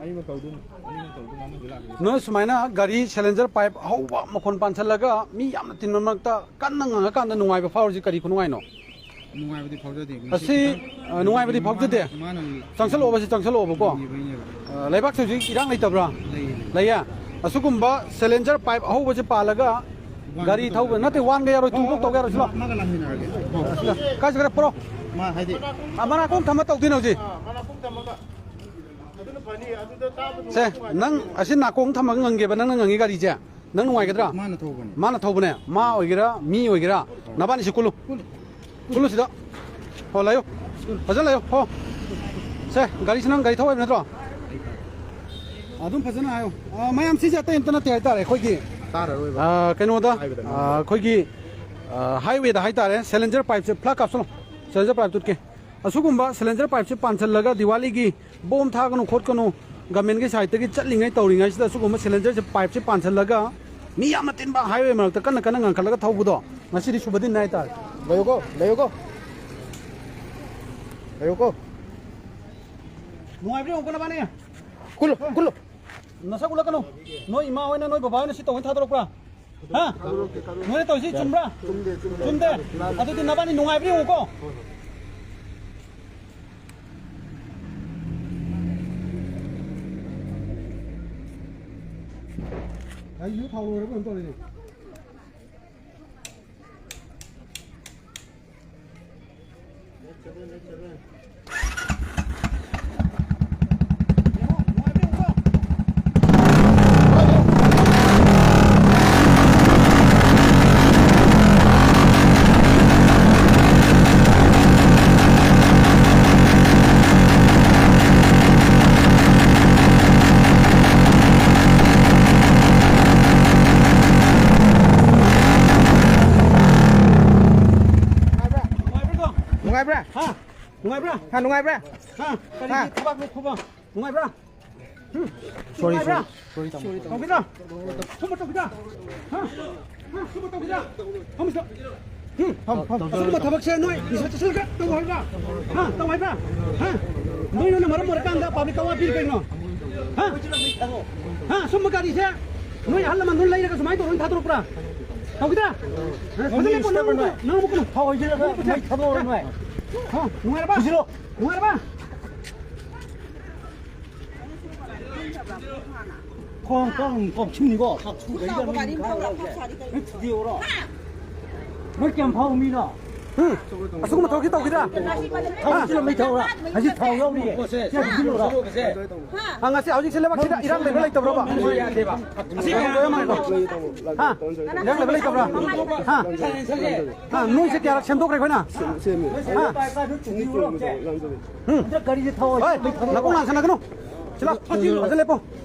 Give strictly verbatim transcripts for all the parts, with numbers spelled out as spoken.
ꯑꯅꯤꯃꯛ ꯇꯧꯗꯣꯏꯅꯤ, ꯑꯅꯤꯃꯛ ꯇꯧꯗꯣꯏꯅꯤ, ꯑꯃꯗꯤ ꯂꯥꯛꯑꯦ꯫ ꯅꯣꯏ ꯁꯨꯃꯥꯏꯅ ꯒꯥꯔꯤ ꯁꯦꯂꯦꯟꯖꯔ ꯄꯥꯏꯞ ꯑꯍꯧꯕ ꯃꯈꯣꯟ ꯄꯥꯟꯁꯜꯂꯒ ꯃꯤ ꯌꯥꯝꯅ ꯇꯤꯟꯕ ꯃꯔꯛꯇ ꯀꯟꯅ ꯉꯪꯉꯀꯥꯟꯗ ꯅꯨꯡꯉꯥꯏꯕ ꯐꯥꯎꯔꯤꯁꯤ ꯀꯔꯤ ꯈꯨꯅꯨꯡꯉꯥꯏꯅꯣ? ꯅꯨꯡꯉꯥꯏꯕꯗꯤ ꯐꯥꯎꯖꯗꯦ꯫ ꯉꯁꯤ ꯑꯁꯤ, ꯈꯤꯇꯪ ꯑ, ꯅꯨꯡꯉꯥꯏꯕꯗꯤ ꯐꯥꯎꯖꯗꯦ꯫ ꯃꯥꯅ, ꯃꯥꯅ ꯆꯪꯁꯜꯂꯛꯑꯣꯕ, ꯁꯤ ꯆꯪꯁꯜꯂꯛꯑꯣꯕꯀꯣ꯫ ꯂꯩꯕꯩꯅꯦꯕ꯫ ꯑ, ꯂꯩꯕꯥꯛꯁꯦ ꯍꯧꯖꯤꯛ ꯏꯔꯥꯡ ꯂꯩꯇꯕ꯭ꯔꯥ? ꯂꯩꯌꯦ, ꯂꯩꯌꯦ꯫ ꯂꯩꯌꯦ? ꯑꯁꯤꯒꯨꯝꯕ ꯁꯦꯂꯦꯟꯖꯔ ꯄꯥꯏꯞ ꯑꯍꯧꯕꯁꯦ ꯄꯥꯜꯂꯒ ꯋꯥꯟꯒ ꯒꯥꯔꯤ ꯊꯧꯕ ꯇꯧꯔꯒꯦ꯫ ꯅꯠꯇꯦ, ꯋꯥꯟꯒ ꯌꯥꯔꯣꯏ, ꯇꯨ ꯕꯣꯛ ꯇꯧꯒꯦ ꯌꯥꯔꯣꯏ, ꯁꯤꯂꯥꯎ꯫ ꯃꯥꯒ ꯂꯥꯛꯃꯤꯟꯅꯔꯒꯦ꯫ ꯁꯤꯗ, ꯀꯥꯏ ꯆꯠꯈ꯭ꯔꯦ? ꯄꯨꯔꯛꯑꯣ꯫ ꯃꯥ ꯍꯥꯏꯗꯤ ꯑ, ꯃꯅꯥꯀꯣꯡ ꯊꯝꯃ ꯇꯧꯗꯣꯏꯅꯦ ꯍꯧꯖꯤꯛ꯫ ꯁꯦ, ꯅꯪ ꯑꯁꯤ ꯅꯥꯀꯣꯡ ꯊꯝꯃꯒ ꯉꯪꯒꯦꯕ, ꯅꯪꯅ ꯉꯪꯉꯤ ꯒꯥꯔꯤꯁꯦ꯫ ꯅꯪ ꯅꯨꯡꯉꯥꯏꯒꯗ꯭ꯔꯥ? ꯃꯥꯅ ꯊꯧꯕꯅꯦ꯫ ꯃꯥꯅ ꯊꯧꯕꯅꯦ꯫ ꯃꯥ ꯑꯣꯏꯒꯦꯔꯥ, ꯃꯤ ꯑꯣꯏꯒꯦꯔꯥ, ꯅꯕꯥꯅꯤꯁꯤ ꯀꯨꯜꯂꯨ꯫ ꯀꯨꯜꯂꯨ ꯁꯤꯗ꯫ ꯍꯣ, ꯂꯩꯌꯨ꯫ ꯐꯖꯅ ꯂꯩꯌꯨ꯫ ꯍꯣ꯫ ꯁꯦ, ꯒꯥꯔꯤꯁꯤ ꯅꯪ ꯒꯥꯔꯤ ꯊꯧ ꯍꯩꯕ ꯅꯠꯇ꯭ꯔꯣ? ꯑꯗꯨꯝ ꯐꯖꯅ ꯍꯥꯏꯌꯨ꯫ ꯑ, ꯃꯌꯥꯝ, ꯁꯤꯁꯦ ꯑꯇꯩ ꯑꯝꯇ ꯅꯠꯇꯦ ꯍꯥꯏꯇꯥꯔꯦ꯫ ꯑꯩꯈꯣꯏꯒꯤ, ꯇꯥꯔꯔꯣꯏꯕ꯫ ꯑ, ꯀꯩꯅꯣꯗ, ꯍꯥꯏꯕꯗ ꯑ, ꯑꯩꯈꯣꯏꯒꯤ, ꯑ, ꯍꯥꯏꯋꯦꯗ ꯍꯥꯏꯇꯥꯔꯦ, ꯁꯦꯂꯦꯟꯖꯔ ꯄꯥꯏꯞꯁꯦ ꯐ꯭ꯂꯥꯛ ꯀꯥꯞꯁꯜꯂꯣ꯫ ꯁꯦꯂꯦꯟꯖꯔ ꯄꯥꯏꯞ ꯇꯨꯠꯀꯦ꯫ ꯑꯁꯤꯒꯨꯝꯕ ꯁꯤꯂꯤꯟꯗꯔ ꯄꯥꯏꯞꯁꯦ ꯄꯥꯟꯁꯤꯜꯂꯒ ꯗꯤꯋꯥꯂꯤꯒꯤ ꯕꯣꯝ ꯊꯥꯒꯅꯨ ꯈꯣꯠꯀꯅꯨ, ꯒꯃꯦꯟꯒꯤ ꯁꯥꯏꯠꯇꯒꯤ ꯆꯠꯂꯤꯉꯩ ꯇꯧꯔꯤꯉꯩꯁꯤꯗ ꯑꯁꯤꯒꯨꯝꯕ ꯁꯤꯂꯤꯟꯗꯔꯁꯦ, ꯄꯥꯏꯞꯁꯦ ꯄꯥꯟꯁꯤꯜꯂꯒ ꯃꯤ ꯌꯥꯝꯅ ꯇꯤꯟꯕ ꯍꯥꯏꯋꯦ ꯃꯔꯛꯇ ꯀꯟꯅ ꯀꯟꯅ ꯉꯪꯈꯠꯂꯒ ꯊꯧꯕꯗꯣ ꯉꯁꯤꯗꯤ ꯁꯨꯕ ꯗꯤꯟꯅꯦ ꯍꯥꯏꯇꯥꯔꯦ꯫ ꯂꯩꯌꯨꯀꯣ, ꯂꯩꯌꯨꯀꯣ, ꯂꯩꯌꯨꯀꯣ꯫ ꯅꯨꯡꯉꯥꯏꯕ꯭ꯔꯥ ꯌꯦꯡꯉꯨꯀꯣ ꯅꯕꯥꯅꯤ꯫ ꯀꯨꯜꯂꯨ, ꯀꯨꯜꯂꯨ꯫ ꯅꯁꯛ ꯎꯠꯂꯛꯀꯅꯨ꯫ ꯅꯣꯏ ꯏꯃꯥ ꯍꯣꯏꯅ, ꯅꯣꯏ ꯕꯕꯥ ꯍꯣꯏꯅ ꯁꯤ ꯇꯧꯅꯤ ꯊꯥꯗꯣꯔꯛꯄ꯭ꯔꯥ? ꯍꯥ? ꯅꯣꯏꯅ ꯇꯧꯔꯤꯁꯤ ꯆꯨꯝꯕ꯭ꯔꯥ? ꯆꯨꯝꯗꯦ, ꯆꯨꯝꯗꯦ꯫ ꯆꯨꯝꯗꯦ? ꯑꯗꯨꯗꯤ ꯅꯕꯥꯅꯤ ꯅꯨꯡꯉꯥꯏꯕ꯭ꯔꯥ ꯌꯦꯡꯉꯨꯀꯣ꯫ ꯑꯩꯁꯨ ꯊꯥꯎ ꯂꯣꯏꯔꯕ ꯀꯩꯅꯣ ꯇꯧꯔꯤꯅꯦ꯫ ꯅꯨꯡꯉꯥꯏꯕ꯭ꯔꯥ? ꯍꯥ? ꯅꯨꯡꯉꯥꯏꯕ꯭ꯔꯥ? ꯍꯥ, ꯅꯨꯡꯉꯥꯏꯕ꯭ꯔꯥ? ꯍꯥ? ꯀꯔꯤꯒꯤ ꯍꯥ? ꯊꯕꯛꯅꯣ ꯈꯨꯕ? ꯅꯨꯡꯉꯥꯏꯕ꯭ꯔꯥ? ꯍꯨꯝ? ꯁꯣꯔꯤ, ꯅꯨꯡꯉꯥꯏꯕ꯭ꯔꯥ? ꯁꯣꯔꯤ, ꯁꯣꯔꯤ, ꯇꯥꯃꯣ꯫ ꯇꯧꯒꯦꯔꯥ? ꯁꯨꯝꯕ ꯇꯧꯒꯦꯔꯥ? ꯍꯥ? ꯍꯥ? ꯁꯨꯝꯕ ꯇꯧꯒꯦꯔꯥ? ꯐꯝꯁꯤꯗ꯫ ꯍꯨꯝ? ꯐꯝ, ꯐꯝ, ꯐꯝ꯫ ꯑꯁꯤꯒꯨꯝꯕ ꯊꯕꯛꯁꯦ ꯅꯣꯏ ꯅꯤꯁꯥ ꯆꯥꯁꯤꯜꯂꯒ ꯇꯧ ꯍꯥꯏꯕ꯭ꯔꯥ? ꯍꯥ? ꯇꯧ ꯍꯥꯏꯕ꯭ꯔꯥ? ꯍꯥ? ꯅꯣꯏꯅ ꯃꯔꯝ ꯑꯣꯏꯔꯀꯥꯟꯗ ꯄꯕ꯭ꯂꯤꯛꯇ ꯑꯋꯥꯕ ꯄꯤꯔꯤ ꯀꯩꯅꯣ? ꯍꯥ? ꯍꯥ? ꯁꯨꯝꯕ ꯒꯥꯔꯤꯁꯦ ꯅꯣꯏ ꯑꯍꯜ ꯂꯃꯟꯗꯨꯅ ꯂꯩꯔꯒ ꯁꯨꯃꯥꯏꯅ ꯇꯧꯔꯒ ꯊꯥꯗꯣꯔꯛꯄ꯭ꯔꯥ? ꯇꯧꯈꯤꯗ꯭ꯔꯥ? ꯍꯥ? ꯐꯖꯅ ꯂꯦꯞꯄꯣ, ꯅꯪ ꯑꯃꯨꯛ ꯀꯩꯅꯣ, ꯊꯥꯎ ꯍꯩꯖꯤꯜꯂꯒ ꯃꯩ ꯊꯥꯗꯣꯛꯑꯣ ꯅꯣꯏ꯫ ꯍꯥ? ꯅꯨꯡꯉꯥꯏꯔꯕ? ꯐꯨꯖꯤꯜꯂꯣ꯫ ꯅꯨꯡꯉꯥꯏꯔꯕ? ꯈꯣꯡ ꯈꯣꯡ ꯀꯣꯞꯁꯤꯟꯅꯤꯀꯣ꯫ ꯆꯥꯎꯕ ꯒꯥꯔꯤ ꯑꯃ ꯊꯧꯔ ꯐꯥꯎ ꯁꯥꯔꯤ ꯀꯩꯅꯣ꯫ ꯅꯪ ꯊꯨꯗꯦꯛꯑꯣꯔꯣ? ꯃꯣꯏ ꯀꯌꯥꯝ ꯐꯥꯎꯕ ꯃꯤꯅꯣ? ꯎꯝ꯫ ꯑꯁꯤꯒꯨꯝꯕ ꯊꯕꯛꯁꯤ ꯇꯧꯈꯤꯗ꯭ꯔꯥ? ꯊꯥꯎ ꯍꯩꯖꯤꯜꯂ ꯃꯩ ꯊꯧꯔ꯫ ꯍꯧꯖꯤꯛ ꯊꯥꯎ ꯌꯥꯎꯔꯤꯌꯦ꯫ ꯁꯦ ꯊꯨꯗꯦꯛꯑꯣꯔꯣ? ꯍꯪꯉꯁꯤ ꯍꯧꯖꯤꯛꯁꯦ ꯂꯩꯕꯥꯛꯁꯤꯗ ꯏꯔꯥꯡ ꯂꯩꯕ ꯂꯩꯇꯕ꯭ꯔꯣꯕ? ꯌꯥꯗꯦꯕ꯫ ꯍꯥ? ꯏꯔꯥꯡ ꯂꯩꯕ ꯂꯩꯇꯕ꯭ꯔꯥ? ꯍꯥ? ꯍꯥ? ꯅꯣꯏꯁꯦ ꯀꯌꯥꯔꯛ ꯁꯦꯝꯗꯣꯛꯈ꯭ꯔꯦ ꯑꯩꯈꯣꯏꯅ? ꯍꯥ? ꯎꯝ꯫ ꯍꯣꯏ, ꯅꯥꯀꯣꯡ ꯂꯥꯡꯁꯟꯅꯒꯅꯨ꯫ ꯁꯤꯂꯥꯎ꯫ ꯐꯖꯅ ꯂꯦꯞꯄꯣ꯫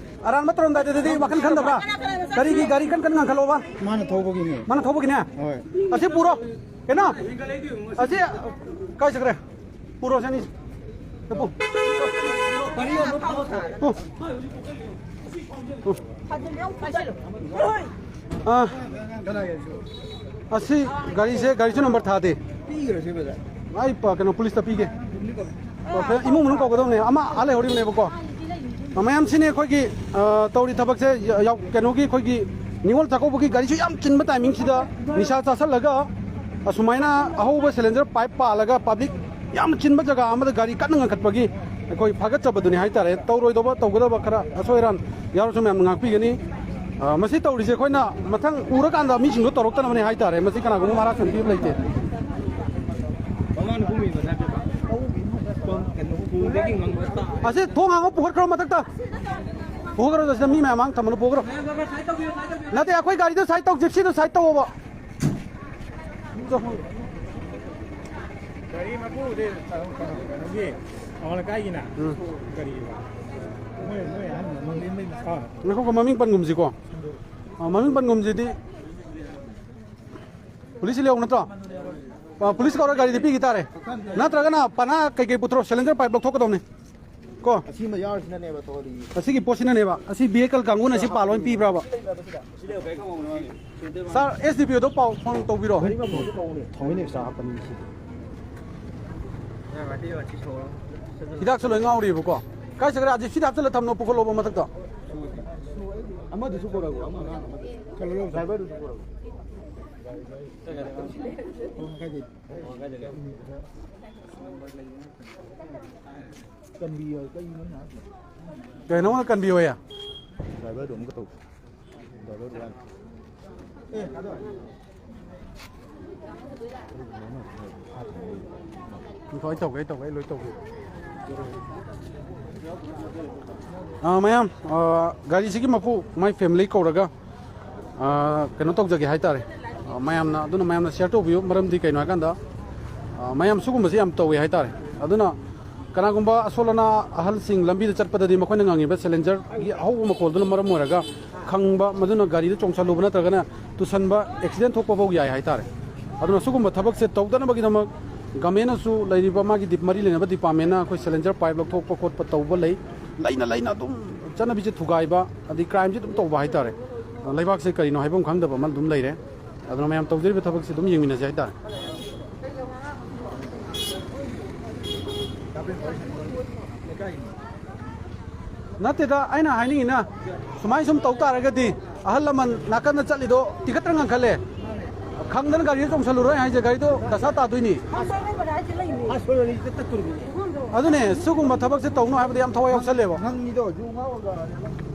ꯑꯔꯥꯟꯕ ꯇꯧꯔꯝꯗꯥꯏꯗꯗꯤ ꯋꯥꯈꯜ ꯈꯟꯗꯕ꯭ꯔꯥ? ꯀꯔꯤꯒꯤ ꯒꯥꯔꯤ ꯀꯟ ꯀꯟ ꯉꯪꯈꯠꯂꯣꯕ? ꯃꯥꯅ ꯊꯧꯕꯒꯤꯅꯦ꯫ ꯃꯥꯅ ꯊꯧꯕꯒꯤꯅꯦ? ꯍꯣꯏ꯫ ꯑꯁꯤ ꯄꯨꯔꯣ꯫ ꯀꯩꯅꯣ? ꯑꯁꯤ ꯀꯥꯏ ꯆꯠꯈ꯭ꯔꯦ? ꯄꯨꯔꯣ, ꯁꯦ ꯑꯅꯤ꯫ ꯄꯨ꯫ ꯄꯨ꯫ ꯄꯨ꯫ ꯑꯥ, ꯑꯁꯤ ꯒꯥꯔꯤꯁꯦ, ꯒꯥꯔꯤꯁꯨ ꯅꯝꯕꯔ ꯊꯥꯗꯦ꯫ ꯑꯩ ꯄ-, ꯀꯩꯅꯣ, ꯄꯨꯂꯤꯁꯇ ꯄꯤꯒꯦ꯫ ꯏꯃꯨꯡ ꯃꯅꯨꯡ ꯀꯧꯒꯗꯧꯅꯦ꯫ ꯑꯃ ꯑꯥ ꯂꯩꯍꯧꯔꯤꯕꯅꯦꯕꯀꯣ꯫ ꯃꯌꯥꯝꯁꯤꯅꯦ ꯑꯩꯈꯣꯏꯒꯤ, ꯑ, ꯇꯧꯔꯤ ꯊꯕꯛꯁꯦ, ꯌ-, ꯌꯥꯎ-, ꯀꯩꯅꯣꯒꯤ, ꯑꯩꯈꯣꯏꯒꯤ ꯅꯤꯉꯣꯜ ꯆꯥꯛꯀꯧꯕꯒꯤ ꯒꯥꯔꯤꯁꯨ ꯌꯥꯝ ꯆꯤꯟꯕ ꯇꯥꯏꯃꯤꯡꯁꯤꯗ ꯅꯤꯁꯥ ꯆꯥꯁꯜꯂꯒ ꯑꯁꯨꯃꯥꯏꯅ ꯑꯍꯧꯕ ꯁꯤꯂꯤꯟꯗꯔ ꯄꯥꯏꯞ ꯄꯥꯜꯂꯒ ꯄꯕ꯭ꯂꯤꯛ ꯌꯥꯝ ꯆꯤꯟꯕ ꯖꯒꯥ ꯑꯃꯗ ꯒꯥꯔꯤ ꯀꯟꯅ ꯉꯟꯈꯠꯄꯒꯤ ꯑꯩꯈꯣꯏ ꯐꯥꯒꯠꯆꯕꯗꯨꯅꯤ ꯍꯥꯏꯇꯥꯔꯦ꯫ ꯇꯧꯔꯣꯏꯗꯧꯕ, ꯇꯧꯒꯗꯕ ꯈꯔ ꯑꯁꯣꯏ ꯑꯔꯥꯟ ꯌꯥꯎꯔꯁꯨ ꯃꯌꯥꯝꯅ ꯉꯥꯛꯄꯤꯒꯅꯤ꯫ ꯑ, ꯃꯁꯤ ꯇꯧꯔꯤꯁꯦ ꯑꯩꯈꯣꯏꯅ ꯃꯊꯪ ꯎꯔꯀꯥꯟꯗ ꯃꯤꯁꯤꯡꯗꯣ ꯇꯧꯔꯛꯇꯅꯕꯅꯦ ꯍꯥꯏꯇꯥꯔꯦ꯫ ꯃꯁꯤ ꯀꯅꯥꯒꯨꯝꯕ ꯃꯍꯥꯔꯥꯖ ꯁꯟꯕꯤꯕ ꯂꯩꯇꯦ꯫ ꯃꯃꯥꯅ ꯀꯨꯝꯃꯤꯕ ꯅꯠꯇꯦꯕ꯫ ꯀꯩꯅꯣ, ꯄꯨꯡꯗꯒꯤ ꯉꯪꯕ ꯇꯥ-, ꯑꯁꯤ ꯊꯣꯡ ꯍꯥꯡꯉꯣ, ꯄꯨꯈꯠꯈ꯭ꯔꯣ ꯃꯊꯛꯇ꯫ ꯄꯨꯈꯠꯈ꯭ꯔꯣ, ꯁꯤꯗ ꯃꯤ ꯃꯌꯥꯝ ꯃꯥꯡ ꯊꯝꯃꯅꯨ, ꯄꯨꯈꯠꯈ꯭ꯔꯣ꯫ ꯅꯠꯇꯦ, ꯑꯩꯈꯣꯏ ꯒꯥꯔꯤꯗꯣ ꯁꯥꯏꯠ ꯇꯧ, ꯖꯤꯞꯁꯤꯗꯣ ꯁꯥꯏꯠ ꯇꯧꯋꯣꯕ꯫ ꯒꯥꯔꯤ ꯃꯄꯨꯗꯤ ꯀꯩꯅꯣꯒꯤ ꯑꯋꯥꯡ ꯂꯩꯀꯥꯏꯒꯤꯅ ꯎꯝ꯫ ꯀꯔꯤꯕ? ꯃꯣꯏ, ꯃꯣꯏ ꯑꯍꯟ ꯑꯃ꯫ ꯑꯥ꯫ ꯉꯥꯏꯈꯣꯀꯣ, ꯃꯃꯤꯡ ꯄꯟꯒꯨꯝꯁꯤꯀꯣ꯫ ꯑꯥ, ꯃꯃꯤꯡ ꯄꯟꯒꯨꯝꯁꯤꯗꯤ ꯄꯨꯂꯤꯁ ꯂꯩꯍꯧ ꯅꯠꯇ꯭ꯔꯣ? ꯑꯥ, ꯄꯨꯂꯤꯁ ꯀꯧꯔ ꯒꯥꯔꯤꯗꯤ ꯄꯤꯈꯤ ꯇꯥꯔꯦ꯫ ꯅꯠꯇ꯭ꯔꯒꯅ ꯄꯅꯥ ꯀꯩꯀꯩ ꯄꯨꯊꯣꯔꯛꯑꯣ, ꯁꯤꯂꯤꯟꯗꯔ ꯄꯥꯏꯞ ꯂꯧꯊꯣꯛꯀꯗꯧꯅꯤ꯫ ꯀꯣ? ꯑꯁꯤ ꯃꯌꯥꯁꯤꯅꯅꯦꯕ ꯊꯣꯛꯍꯜꯂꯤꯁꯦ꯫ ꯑꯁꯤꯒꯤ ꯄꯣꯠꯁꯤꯅꯅꯦꯕ꯫ ꯑꯁꯤ ꯚꯤ ꯑꯦ ꯀꯜ ꯀꯥꯡꯕꯨꯅ ꯑꯁꯤ ꯄꯥꯜ ꯑꯣꯏꯅ ꯄꯤꯕ꯭ꯔꯕ? ꯁꯥꯔ, ꯑꯦꯁ ꯗꯤ ꯄꯤ ꯑꯣꯗ ꯄꯥꯎ ꯐꯣꯟ ꯇꯧꯕꯤꯔꯣ꯫ ꯊꯑꯣꯏꯅ ꯑꯦꯛꯁꯇ꯭ꯔꯥ ꯍꯥꯞꯄꯅꯤ ꯁꯤꯗꯤ꯫ ꯍꯤꯗꯥꯛꯁꯨ ꯂꯣꯏ ꯉꯥꯎꯔꯤꯕꯀꯣ꯫ ꯀꯥꯏ ꯆꯠꯈ꯭ꯔꯦ? ꯑꯥ ꯖꯤ ꯁꯤꯗ ꯍꯥꯞꯆꯤꯜꯂ ꯊꯝꯃꯣ, ꯄꯨꯈꯠꯂꯣꯕ ꯃꯊꯛꯇ꯫ ꯑꯃꯗꯨꯁꯨ ꯀꯧꯔꯛꯎ, ꯑꯃ ꯑꯉꯥꯡ ꯑꯃꯗꯨ꯫ ꯗ꯭ꯔꯥꯏꯚꯔꯗꯨꯁꯨ ꯀꯧꯔꯛꯎ꯫ ꯀꯟꯕꯤꯌꯣ, ꯀꯩꯅꯣ ꯅꯪ ꯍꯥꯏꯁꯦ? ꯀꯩꯅꯣ ꯅꯪ ꯀꯟꯕꯤꯌꯣꯌꯦ? ꯗ꯭ꯔꯥꯏꯚꯔꯗꯣ ꯑꯃꯨꯛꯀ ꯇꯧ꯫ ꯗ꯭ꯔꯥꯏꯚꯔꯗꯣ ꯍꯥꯟꯅ꯫ ꯉꯥꯏꯈꯣ, ꯑꯩ ꯇꯧꯒꯦ, ꯑꯩ ꯇꯧꯒꯦ, ꯑꯩ ꯂꯣꯏ ꯇꯧꯒꯦ꯫ ꯑꯥ, ꯃꯌꯥꯝ, ꯑꯥ, ꯒꯥꯔꯤꯁꯤꯒꯤ ꯃꯄꯨ, ꯃꯥꯏ family ꯀꯧꯔꯒ, ꯑꯥ, ꯀꯩꯅꯣ ꯇꯧꯖꯒꯦ ꯍꯥꯏꯇꯥꯔꯦ꯫ ꯑꯥ, ꯃꯌꯥꯝꯅ, ꯑꯗꯨꯅ ꯃꯌꯥꯝꯅ share ꯇꯧꯕꯤꯌꯨ꯫ ꯃꯔꯝꯗꯤ ꯀꯩꯅꯣ ꯍꯥꯏꯀꯥꯟꯗ, ꯑꯥ, ꯃꯌꯥꯝ ꯁꯤꯒꯨꯝꯕꯁꯦ ꯌꯥꯝ ꯇꯧꯋꯦ ꯍꯥꯏꯇꯥꯔꯦ꯫ ꯑꯗꯨꯅ ꯀꯅꯥꯒꯨꯝꯕ ꯑꯁꯣꯜ ꯑꯅꯥ ꯑꯍꯜꯁꯤꯡ ꯂꯝꯕꯤꯗ ꯆꯠꯄꯗꯗꯤ ꯃꯈꯣꯏꯅ ꯉꯪꯉꯤꯕ silencerꯒꯤ ꯑꯍꯧꯕ ꯃꯈꯣꯜꯗꯨꯅ ꯃꯔꯝ ꯑꯣꯏꯔꯒ ꯈꯪꯕ, ꯃꯗꯨꯅ ꯒꯥꯔꯤꯗ ꯆꯣꯡꯁꯜꯂꯨꯕ ꯅꯠꯇ꯭ꯔꯒꯅ ꯇꯨꯁꯟꯕ, accident ꯊꯣꯛꯄ ꯐꯥꯎ ꯌꯥꯏ ꯍꯥꯏꯇꯥꯔꯦ꯫ ꯑꯗꯨꯅ ꯁꯤꯒꯨꯝꯕ ꯊꯕꯛꯁꯦ ꯇꯧꯗꯅꯕꯒꯤꯗꯃꯛ governmentꯅꯁꯨ, ꯂꯩꯔꯤꯕ ꯃꯥꯒꯤ ꯗꯤꯞ-, ꯃꯔꯤ ꯂꯩꯅꯕ departmentꯅ ꯑꯩꯈꯣꯏ silencer pipe ꯂꯧꯊꯣꯛꯄ ꯈꯣꯠꯄ ꯇꯧꯕ ꯂꯩ꯫ ꯂꯩꯅ ꯂꯩꯅ ꯑꯗꯨꯝ ꯆꯠꯅꯕꯤꯁꯦ ꯊꯨꯒꯥꯏꯕ, ꯑꯗꯩ crimeꯁꯦ ꯑꯗꯨꯝ ꯇꯧꯕ ꯍꯥꯏꯇꯥꯔꯦ꯫ ꯂꯩꯕꯥꯛꯁꯦ ꯀꯔꯤꯅꯣ ꯍꯥꯏꯐꯝ ꯈꯪꯗꯕ ꯑꯃ ꯑꯗꯨꯝ ꯂꯩꯔꯦ꯫ ꯑꯗꯨꯅ ꯃꯌꯥꯝ ꯇꯧꯖꯔꯤꯕ ꯊꯕꯛꯁꯦ ꯑꯗꯨꯝ ꯌꯦꯡꯃꯤꯟꯅꯁꯦ ꯍꯥꯏꯇꯥꯔꯦ꯫ ꯅꯠꯇꯦꯗ, ꯑꯩꯅ ꯍꯥꯏꯅꯤꯡꯉꯤꯅ, ꯁꯨꯃꯥꯏꯅ ꯁꯨꯝ ꯇꯧ ꯇꯥꯔꯒꯗꯤ ꯑꯍꯜ ꯂꯃꯟ ꯅꯥꯀꯟꯗ ꯆꯠꯂꯤꯗꯣ ꯇꯤꯈꯠꯇꯅ ꯉꯟꯈꯠꯂꯦ꯫ ꯈꯪꯗꯅ ꯒꯥꯔꯤꯗ ꯆꯣꯡꯁꯜꯂꯨꯔꯣꯏ ꯍꯥꯏꯁꯦ, ꯒꯥꯔꯤꯗꯣ ꯗꯁꯥ ꯇꯥꯗꯣꯏꯅꯤ꯫ ꯑꯗꯨꯅꯦ, ꯁꯤꯒꯨꯝꯕ ꯊꯕꯛꯁꯦ ꯇꯧꯅꯨ ꯍꯥꯏꯕꯗ ꯌꯥꯝ ꯊꯋꯥꯏ ꯌꯥꯎꯁꯜꯂꯦꯕ꯫ ꯅꯪꯒꯤꯗꯣ ꯌꯨ ꯉꯥꯎꯔꯒ,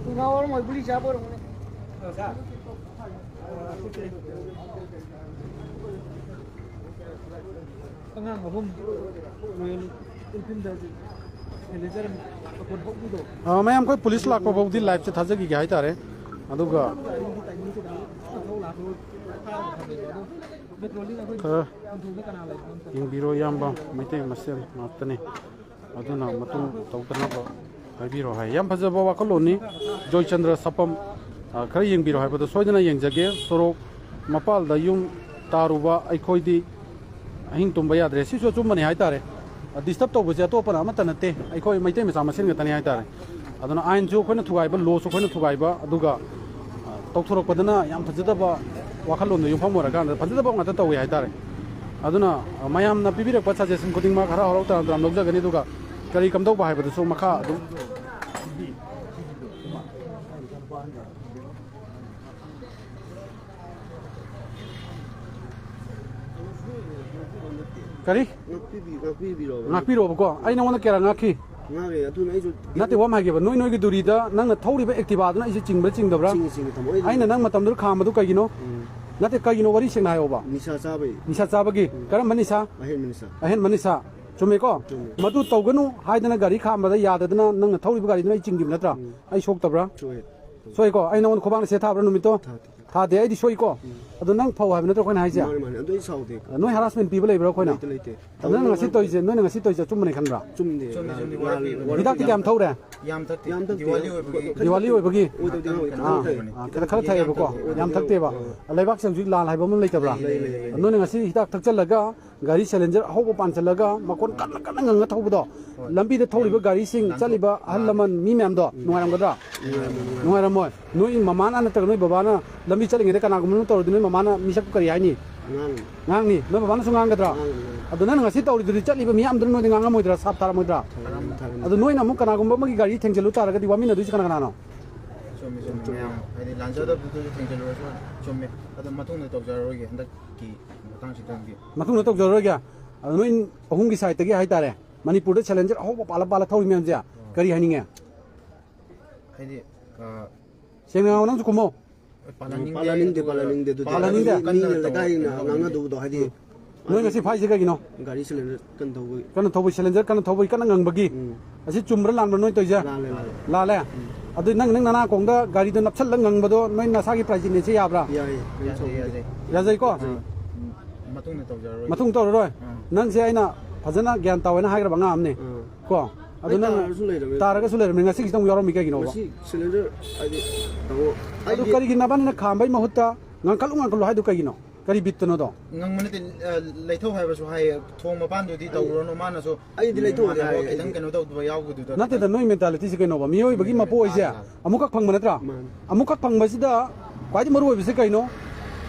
ꯌꯨ ꯉꯥꯎꯔ ꯃꯣꯏ ꯒꯨꯂꯤ ꯆꯥꯕ ꯑꯣꯏꯔꯝꯒꯅꯤ꯫ ꯑꯉꯥꯡ ꯑꯍꯨꯝ Royal Enfieldꯗ silencer ꯃꯈꯣꯟ ꯍꯧꯕꯗꯣ꯫ ꯑ, ꯃꯌꯥꯝ, ꯑꯩꯈꯣꯏ police ꯂꯥꯛꯄ ꯐꯥꯎꯗꯤ liveꯁꯦ ꯊꯥꯖꯈꯤꯒꯦ ꯍꯥꯏꯇꯥꯔꯦ꯫ ꯑꯗꯨꯒ, ꯒꯥꯔꯤꯒꯤ timingꯁꯤꯗ ꯊꯧ ꯂꯥꯛꯄ ꯐꯥꯔꯒ ꯊꯝꯃꯦꯕ꯫ ꯑꯗꯣ patrolling ꯑꯩꯈꯣꯏ ꯈꯔ controlꯗ ꯀꯅꯥ ꯂꯩꯕꯅꯣ ꯑꯝꯇ ꯌꯦꯡꯕꯤꯔꯣ ꯏꯌꯥꯝꯕ, ꯃꯩꯇꯩ ꯃꯁꯦꯜ ꯉꯥꯛꯇꯅꯤ꯫ ꯑꯗꯨꯅ ꯃꯇꯨꯡ ꯇꯧꯗꯅꯕ ꯍꯥꯏꯕꯤꯔꯣ ꯍꯥꯏ꯫ ꯌꯥꯝ ꯐꯖꯕ ꯋꯥꯈꯜꯂꯣꯟꯅꯤ꯫ ꯖꯣꯏꯆꯟꯗ꯭ꯔ ꯁꯄꯝ, ꯑ, ꯈꯔ ꯌꯦꯡꯕꯤꯔꯣ ꯍꯥꯏꯕꯗꯣ ꯁꯣꯏꯗꯅ ꯌꯦꯡꯖꯒꯦ꯫ ꯁꯣꯔꯣꯛ ꯃꯄꯥꯜꯗ ꯌꯨꯝ ꯇꯥꯔꯨꯕ ꯑꯩꯈꯣꯏꯗꯤ ꯑꯍꯤꯡ ꯇꯨꯝꯕ ꯌꯥꯗ꯭ꯔꯦ꯫ ꯁꯤꯁꯨ ꯑꯆꯨꯝꯕꯅꯤ ꯍꯥꯏꯇꯥꯔꯦ꯫ ꯑ, disturb ꯇꯧꯕꯁꯦ ꯑꯇꯣꯞꯄꯅ ꯑꯃꯠꯇ ꯅꯠꯇꯦ, ꯑꯩꯈꯣꯏ ꯃꯩꯇꯩ ꯃꯆꯥ ꯃꯁꯦꯟ ꯈꯛꯇꯅꯤ ꯍꯥꯏꯇꯥꯔꯦ꯫ ꯑꯗꯨꯅ ꯑꯥꯏꯟꯁꯨ ꯑꯩꯈꯣꯏꯅ ꯊꯨꯒꯥꯏꯕ, lawꯁꯨ ꯑꯩꯈꯣꯏꯅ ꯊꯨꯒꯥꯏꯕ, ꯑꯗꯨꯒ, ꯑ, ꯇꯧꯊꯣꯔꯛꯄꯗꯅ ꯌꯥꯝ ꯐꯖꯗꯕ ꯋꯥꯈꯜꯂꯣꯟꯗ ꯌꯨꯝꯐꯝ ꯑꯣꯏꯔꯀꯥꯟꯗ ꯐꯖꯗꯕ ꯉꯥꯛꯇ ꯇꯧꯋꯤ ꯍꯥꯏꯇꯥꯔꯦ꯫ ꯑꯗꯨꯅ, ꯑ, ꯃꯌꯥꯝꯅ ꯄꯤꯕꯤꯔꯛꯄ suggestion ꯈꯨꯗꯤꯡꯃꯛ ꯍꯔꯥꯎ ꯍꯔꯥꯎ ꯇꯔꯥꯝ ꯇꯔꯥꯝ ꯂꯧꯖꯒꯅꯤ꯫ ꯑꯗꯨꯒ ꯀꯔꯤ ꯀꯝꯗꯧꯕ ꯍꯥꯏꯕꯗꯨꯁꯨ ꯃꯈꯥ ꯑꯗꯨꯝ꯫ ꯀꯔꯤ? ꯉꯥꯛꯄꯤꯕꯤ-, ꯉꯥꯛꯄꯤꯕꯤꯔꯣꯕ꯫ ꯉꯥꯛꯄꯤꯔꯣꯕꯀꯣ꯫ ꯑꯩ ꯅꯉꯣꯟꯗ ꯀꯌꯥꯔꯛ ꯉꯥꯛꯈꯤ? ꯉꯥꯡꯉꯦ, ꯑꯗꯨꯅ ꯑꯩꯁꯨ ꯅꯠꯇꯦ, ꯋꯥ ꯑꯃ ꯍꯥꯏꯒꯦꯕ꯫ ꯅꯣꯏ, ꯅꯣꯏꯒꯤ ꯗꯨꯔꯤꯗ ꯅꯪꯅ ꯊꯧꯔꯤꯕ ꯑꯦꯛꯇꯤꯚꯥꯗꯨꯅ ꯑꯩꯁꯦ ꯆꯤꯡꯕ꯭ꯔꯥ ꯆꯤꯡꯗꯕ꯭ꯔꯥ? ꯆꯤꯡꯉꯤ, ꯆꯤꯡꯉꯤ, ꯊꯝꯃꯣ꯫ ꯑꯩ ꯑꯩꯅ ꯅꯪ ꯃꯇꯝꯗꯨꯗ ꯈꯥꯝꯕꯗꯨ ꯀꯩꯒꯤꯅꯣ? ꯎꯝ꯫ ꯅꯠꯇꯦ, ꯀꯩꯒꯤꯅꯣ? ꯋꯥꯔꯤ ꯁꯦꯡꯅ ꯍꯥꯏꯌꯣꯕ꯫ ꯅꯤꯁꯥ ꯆꯥꯕꯩ꯫ ꯅꯤꯁꯥ ꯆꯥꯕꯒꯤ? ꯎꯝ꯫ ꯀꯔꯝꯕ ꯅꯤꯁꯥ? ꯑꯍꯦꯟꯕ ꯅꯤꯁꯥ꯫ ꯑꯍꯦꯟꯕ ꯅꯤꯁꯥ꯫ ꯆꯨꯝꯃꯦꯀꯣ? ꯆꯨꯝꯃꯦ꯫ ꯃꯗꯨ ꯇꯧꯒꯅꯨ ꯍꯥꯏꯗꯅ ꯒꯥꯔꯤ ꯈꯥꯝꯕꯗ ꯌꯥꯗꯗꯅ ꯅꯪꯅ ꯊꯧꯔꯤꯕ ꯒꯥꯔꯤꯗꯨꯅ ꯑꯩ ꯆꯤꯡꯈꯤꯕ ꯅꯠꯇ꯭ꯔꯥ? ꯎꯝ꯫ ꯑꯩ ꯁꯣꯛꯇꯕ꯭ꯔꯥ? ꯁꯣꯛꯑꯦ꯫ ꯁꯣꯛꯏꯀꯣ? ꯑꯩ ꯅꯉꯣꯟꯗ ꯈꯨꯕꯥꯛꯅ ꯁꯦꯠ ꯊꯥꯕ꯭ꯔꯥ ꯅꯨꯃꯤꯠꯇꯣ? ꯊꯥꯗꯦ꯫ ꯊꯥꯗꯦ, ꯑꯩꯗꯤ ꯁꯣꯛꯏꯀꯣ? ꯎꯝ꯫ ꯑꯗꯣ ꯅꯪ ꯐꯧ ꯍꯥꯏꯕ ꯅꯠꯇ꯭ꯔꯣ ꯑꯩꯈꯣꯏꯅ ꯍꯥꯏꯁꯦ? ꯃꯥꯅꯦ, ꯃꯥꯅꯦ꯫ ꯑꯗꯨ ꯑꯩ ꯁꯥꯎꯗꯦ꯫ ꯅꯣꯏ ꯍꯔꯥꯁꯃꯦꯟ ꯄꯤꯕ ꯂꯩꯕ꯭ꯔꯥ ꯑꯩꯈꯣꯏꯅ? ꯂꯩꯇꯦ, ꯂꯩꯇꯦ꯫ ꯑꯗꯣ ꯅꯪꯅ ꯉꯁꯤ ꯇꯧꯔꯤꯁꯦ, ꯅꯣꯏꯅ ꯉꯁꯤ ꯇꯧꯔꯤꯁꯦ ꯑꯆꯨꯝꯕꯅꯤ ꯈꯟꯕ꯭ꯔꯥ? ꯆꯨꯝꯗꯦ꯫ ꯆꯨꯝꯗꯦ, ꯆꯨꯝꯗꯦ꯫ ꯂꯥꯜꯂꯦ꯫ ꯍꯤꯗꯥꯛꯇꯤ ꯀꯌꯥꯝ ꯊꯧꯔꯦ? ꯌꯥꯝ ꯊꯛꯇꯦ꯫ ꯌꯥꯝ ꯊꯛꯇꯦ꯫ ꯗꯤꯋꯥꯂꯤ ꯑꯣꯏꯕꯒꯤ꯫ ꯑꯣꯏꯗꯕꯗꯤ ꯉꯥꯡꯉꯣꯏ꯫ ꯑꯥ, ꯈꯔ ꯊꯛꯑꯦ꯫ ꯑꯥ, ꯈꯔ, ꯈꯔ ꯊꯛꯑꯦꯕꯀꯣ꯫ ꯑꯣꯏꯗꯕꯗꯤ ꯌꯥꯝ ꯊꯛꯇꯦꯕ꯫ ꯑꯥ꯫ ꯂꯩꯕꯥꯛꯁꯦ ꯍꯧꯖꯤꯛ ꯂꯥꯜ ꯍꯥꯏꯕ ꯑꯃ ꯂꯩꯇꯕ꯭ꯔꯥ? ꯂꯩ, ꯂꯩ, ꯂꯩ, ꯂꯩ꯫ ꯅꯣꯏꯅ ꯉꯁꯤ ꯍꯤꯗꯥꯛ ꯊꯛꯆꯜꯂꯒ ꯒꯥꯔꯤ ꯁꯦꯂꯦꯟꯖꯔ ꯑꯍꯧꯕ ꯄꯥꯟꯁꯤꯜꯂꯒ ꯃꯈꯣꯟ ꯀꯟꯅ ꯀꯟꯅ ꯉꯪꯉ ꯊꯧꯕꯗꯣ, ꯍꯣꯏ꯫ ꯂꯝꯕꯤꯗ ꯊꯧꯔꯤꯕ ꯒꯥꯔꯤꯁꯤꯡ, ꯂꯥꯡꯊꯣꯛ-, ꯆꯠꯂꯤꯕ ꯑꯍꯜ ꯂꯥꯡ-, ꯂꯃꯟ ꯃꯤ ꯃꯌꯥꯝꯗꯣ ꯎꯝ꯫ ꯅꯨꯡꯉꯥꯏꯔꯝꯒꯗ꯭ꯔꯥ? ꯅꯨꯡꯉꯥꯏꯔꯝꯃꯣꯏ, ꯅꯨꯡꯉꯥꯏꯔꯝꯃꯣꯏ꯫ ꯅꯨꯡꯉꯥꯏꯔꯝꯃꯣꯏ꯫ ꯅꯣꯏ ꯃꯃꯥꯅ ꯅꯠꯇ꯭ꯔꯒ ꯅꯣꯏ ꯕꯕꯥꯅ ꯂꯝꯕꯤ ꯆꯠꯂꯤꯉꯩꯗ ꯀꯅꯥꯒꯨꯝꯕ ꯑꯃ ꯇꯧꯔꯗꯤ ꯅꯣꯏ ꯃꯃꯥꯅ ꯃꯤꯁꯛꯄꯨ ꯀꯔꯤ ꯍꯥꯏꯅꯤ? ꯉꯥꯡꯅꯤ꯫ ꯉꯥꯡꯅꯤ꯫ ꯅꯣꯏ ꯕꯕꯥꯅꯁꯨ ꯉꯥꯡꯒꯗ꯭ꯔꯥ? ꯉꯥꯡꯅꯤ, ꯉꯥꯡꯅꯤ꯫ ꯑꯗꯣ ꯅꯪꯅ ꯉꯁꯤ ꯇꯧꯔꯤꯗꯨꯗꯤ ꯆꯠꯂꯤꯕ ꯃꯤꯌꯥꯝꯗꯨꯅ ꯅꯣꯏꯗ ꯉꯥꯡꯉꯝꯃꯣꯏꯗ꯭ꯔꯥ? ꯁꯥꯞ ꯊꯥꯔꯝꯃꯣꯏꯗ꯭ꯔꯥ? ꯊꯥꯔꯝꯃꯣꯏ, ꯊꯥꯔꯝꯃꯣꯏ꯫ ꯑꯗꯣ ꯅꯣꯏꯅ ꯑꯃꯨꯛ ꯀꯅꯥꯒꯨꯝꯕ ꯑꯃꯒꯤ ꯒꯥꯔꯤ ꯊꯦꯡꯖꯤꯜꯂꯨ ꯇꯥꯔꯒꯗꯤ ꯋꯥꯃꯤꯟꯅꯗꯣꯏꯁꯤ ꯀꯅꯥ ꯀꯅꯥꯅꯣ? ꯆꯨꯝꯃꯤ, ꯆꯨꯝꯃꯤ, ꯃꯌꯥꯝ꯫ ꯍꯥꯏꯗꯤ ꯂꯥꯟꯖꯗꯕꯗꯨꯁꯨ ꯊꯦꯡꯖꯤꯜꯂꯨꯔꯁꯨ ꯆꯨꯝꯃꯤ꯫ ꯑꯗꯣ ꯃꯇꯨꯡꯗ ꯇꯧꯖꯔꯔꯣꯏꯒꯦ ꯍꯟꯗꯛꯀꯤ ꯃꯇꯥꯡꯁꯤꯗꯪꯗꯤ꯫ ꯃꯇꯨꯡꯗ ꯇꯧꯖꯔꯔꯣꯏꯒꯦ꯫ ꯑꯗꯣ ꯅꯣꯏ ꯑꯍꯨꯝꯒꯤ ꯁꯥꯏꯠꯇꯒꯤ ꯍꯥꯏꯇꯥꯔꯦ, ꯃꯅꯤꯄꯨꯔꯗ ꯁꯦꯂꯦꯟꯖꯔ ꯑꯍꯧꯕ ꯄꯥꯜꯂ ꯄꯥꯜꯂ ꯊꯧꯔꯤ ꯃꯌꯥꯝꯁꯦ ꯑꯥ꯫ ꯀꯔꯤ ꯍꯥꯏꯅꯤꯡꯉꯦ? ꯍꯥꯏꯗꯤ, ꯑꯥ, ꯁꯦꯡꯅ ꯉꯥꯡꯉꯣ, ꯅꯪꯁꯨ ꯈꯨꯝꯃꯣ꯫ ꯄꯥꯜꯍꯟꯅꯤꯡꯗꯦ, ꯄꯥꯜꯍꯟꯅꯤꯡꯗꯦ, ꯑꯗꯨꯒ ꯄꯥꯜꯍꯟꯅꯤꯡꯗꯦ꯫ ꯑꯗꯨꯗꯤ ꯄꯥꯜꯍꯟꯅꯤꯡꯗꯦ? ꯃꯤꯅ ꯀꯟꯅ ꯂꯩꯀꯥꯏꯅ ꯇꯧ-, ꯉꯥꯡꯅꯗꯧꯕꯗꯣ, ꯍꯥꯏꯗꯤ, ꯎꯝ꯫ ꯅꯣꯏ ꯉꯁꯤ ꯐꯥꯏꯁꯦ ꯀꯩꯒꯤꯅꯣ? ꯒꯥꯔꯤ ꯁꯤꯂꯤꯟꯗꯔ ꯀꯟꯅ ꯊꯧꯕꯒꯤ꯫ ꯀꯟꯅ ꯊꯧꯕꯒꯤ, ꯁꯤꯂꯤꯟꯗꯔ ꯀꯟꯅ ꯊꯧꯕꯒꯤ, ꯀꯟꯅ ꯉꯪꯕꯒꯤ꯫ ꯎꯝ꯫ ꯑꯁꯤ ꯆꯨꯝꯕ꯭ꯔꯥ ꯂꯥꯟꯕ꯭ꯔꯥ ꯅꯣꯏ ꯇꯧꯔꯤꯁꯦ? ꯂꯥꯜꯂꯦ, ꯂꯥꯜꯂꯦ꯫ ꯂꯥꯜꯂꯦ? ꯎꯝ꯫ ꯑꯗꯨ ꯅꯪ, ꯅꯪ ꯅꯅꯥꯀꯣꯡꯗ ꯒꯥꯔꯤꯗꯣ ꯅꯞꯁꯜꯂ ꯉꯪꯕꯗꯣ ꯅꯣꯏ ꯅꯁꯥꯒꯤ ꯄ꯭ꯔꯥꯏꯚꯦꯠꯅꯦꯁꯦ ꯌꯥꯕ꯭ꯔꯥ? ꯌꯥꯏꯌꯦ, ꯀꯔꯤꯝ ꯌꯥꯖꯩ, ꯁꯥꯎꯕꯤꯗꯦ꯫ ꯌꯥꯖꯩ꯫ ꯌꯥꯖꯩꯀꯣ? ꯑꯥ꯫ ꯎꯝ, ꯃꯇꯨꯡꯗ ꯇꯧꯖꯔꯔꯣꯏ꯫ ꯃꯇꯨꯡ ꯇꯧꯔꯔꯣꯏ? ꯑꯥ꯫ ꯅꯪꯁꯦ ꯑꯩꯅ ꯐꯖꯅ ꯒ꯭ꯌꯥꯟ ꯇꯥꯎ ꯍꯥꯏꯅ ꯍꯥꯏꯈ꯭ꯔꯕ ꯑꯉꯥꯡ ꯑꯃꯅꯤ꯫ ꯑꯥ꯫ ꯀꯣ? ꯑꯗꯨ ꯑꯩ ꯅꯪ ꯇꯥꯔꯁꯨ ꯂꯩꯔꯝꯃꯦ꯫ ꯇꯥꯔꯒꯁꯨ ꯂꯩꯔꯝꯃꯦ, ꯉꯁꯤ ꯈꯤꯇꯪ ꯌꯥꯎꯔꯝꯃꯤ ꯀꯩꯒꯤꯅꯣꯕ? ꯉꯁꯤ ꯁꯤꯂꯤꯟꯗꯔ ꯍꯥꯏꯗꯤ, ꯇꯥꯃꯣ, ꯑꯗꯨ ꯑꯩꯗꯤ ꯀꯔꯤꯒꯤ ꯅꯕꯥꯅꯤꯅ ꯈꯥꯝꯕꯩ ꯃꯍꯨꯠꯇ ꯉꯥꯡꯈꯠꯂꯨ, ꯉꯥꯡꯈꯠꯂꯨ ꯍꯥꯏꯗꯨ ꯀꯩꯒꯤꯅꯣ? ꯀꯔꯤ ꯕꯤꯠꯇꯅꯣꯗꯣ? ꯉꯪꯕ ꯅꯠꯇꯦ, ꯑ, ꯂꯩꯊꯧ ꯍꯥꯏꯕꯁꯨ ꯍꯥꯏꯌꯦ, ꯊꯣꯡ ꯃꯄꯥꯟꯗꯨꯗꯤ ꯑꯩ, ꯇꯧꯔꯨꯔꯅꯨ, ꯃꯥꯅꯁꯨ ꯑꯩꯗꯤ ꯂꯩꯊꯧꯗꯦ ꯃꯥꯅ ꯍꯥꯏ, ꯈꯤꯇꯪ ꯑꯩꯗꯤ꯫ ꯀꯩꯅꯣ ꯇꯧꯗꯕ ꯌꯥꯎꯕꯗꯨꯗ ꯅꯠꯇꯦꯗ, ꯈꯤꯇꯪ ꯅꯣꯏ ꯃꯦꯟꯇꯥꯂꯤꯇꯤꯁꯦ ꯀꯩꯅꯣꯕ? ꯃꯤꯑꯣꯏꯕꯒꯤ ꯃꯄꯣꯛ ꯍꯥꯏꯁꯦ ꯃꯥꯅꯦ꯫ ꯑꯃꯨꯛꯈꯛ ꯐꯪꯕ ꯅꯠꯇ꯭ꯔꯥ? ꯃꯥꯅꯦ꯫ ꯑꯃꯨꯛꯈꯛ ꯐꯪꯕꯁꯤꯗ ꯈ꯭ꯋꯥꯏꯗꯒꯤ ꯃꯔꯨ ꯑꯣꯏꯕꯁꯦ ꯀꯩꯅꯣ?